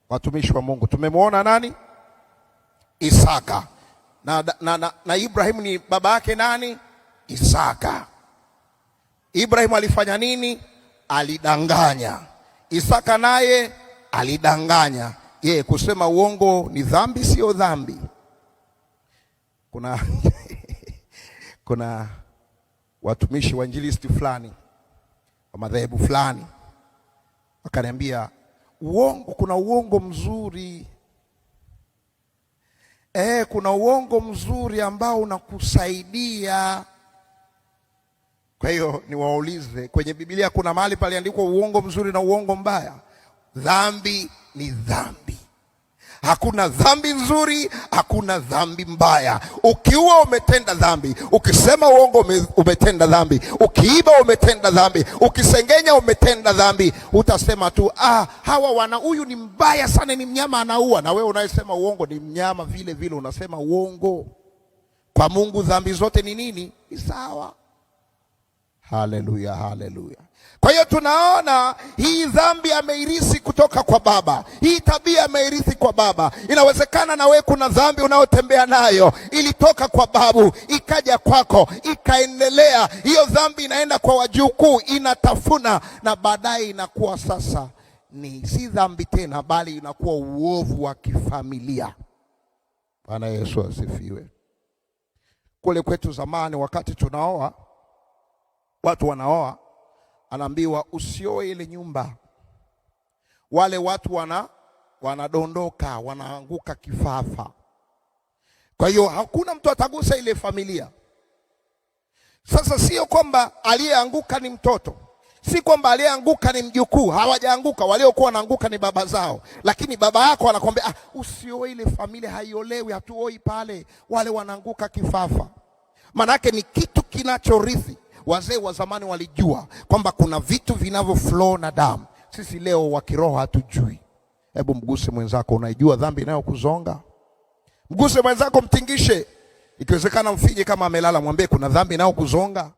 Watumishi wa Mungu, tumemwona nani? Isaka na Ibrahimu ni baba yake nani? Isaka. Ibrahimu alifanya nini? Alidanganya. Isaka naye alidanganya. Ye, kusema uongo ni dhambi, sio dhambi? Kuna kuna watumishi wa injilisti fulani wa madhehebu fulani wakaniambia uongo, kuna uongo mzuri kuna uongo mzuri ambao unakusaidia. Kwa hiyo niwaulize, kwenye Biblia kuna mahali paliandikwa uongo mzuri na uongo mbaya? Dhambi ni dhambi. Hakuna dhambi nzuri, hakuna dhambi mbaya. Ukiua umetenda dhambi, ukisema uongo umetenda dhambi, ukiiba umetenda dhambi, ukisengenya umetenda dhambi. Utasema tu hawa wana, huyu ni mbaya sana, ni mnyama anaua. Na wewe unayesema uongo ni mnyama vile vile, unasema uongo. Kwa Mungu dhambi zote ni nini? Ni sawa. Haleluya, haleluya. Kwa hiyo tunaona hii dhambi ameirithi kutoka kwa baba, hii tabia ameirithi kwa baba. Inawezekana na wewe kuna dhambi unayotembea nayo, ilitoka kwa babu ikaja kwako ikaendelea. Hiyo dhambi inaenda kwa wajukuu, inatafuna na baadaye inakuwa sasa ni si dhambi tena, bali inakuwa uovu wa kifamilia. Bwana Yesu asifiwe. Kule kwetu zamani, wakati tunaoa, watu wanaoa, anaambiwa usioe ile nyumba. Wale watu wanadondoka, wanaanguka kifafa. Kwa hiyo hakuna mtu atagusa ile familia. Sasa sio kwamba aliyeanguka ni mtoto, si kwamba aliyeanguka ni mjukuu. Hawajaanguka, waliokuwa wanaanguka ni baba zao. Lakini baba yako anakwambia usioe ile familia, haiolewi, hatuoi pale, wale wanaanguka kifafa. Manake ni kitu kinachorithi. Wazee wa zamani walijua kwamba kuna vitu vinavyo flow na damu. Sisi leo wa kiroho hatujui. Hebu mguse mwenzako, unaijua dhambi inayokuzonga? Mguse mwenzako, mtingishe, ikiwezekana mfinye kama amelala, mwambie kuna dhambi inayokuzonga.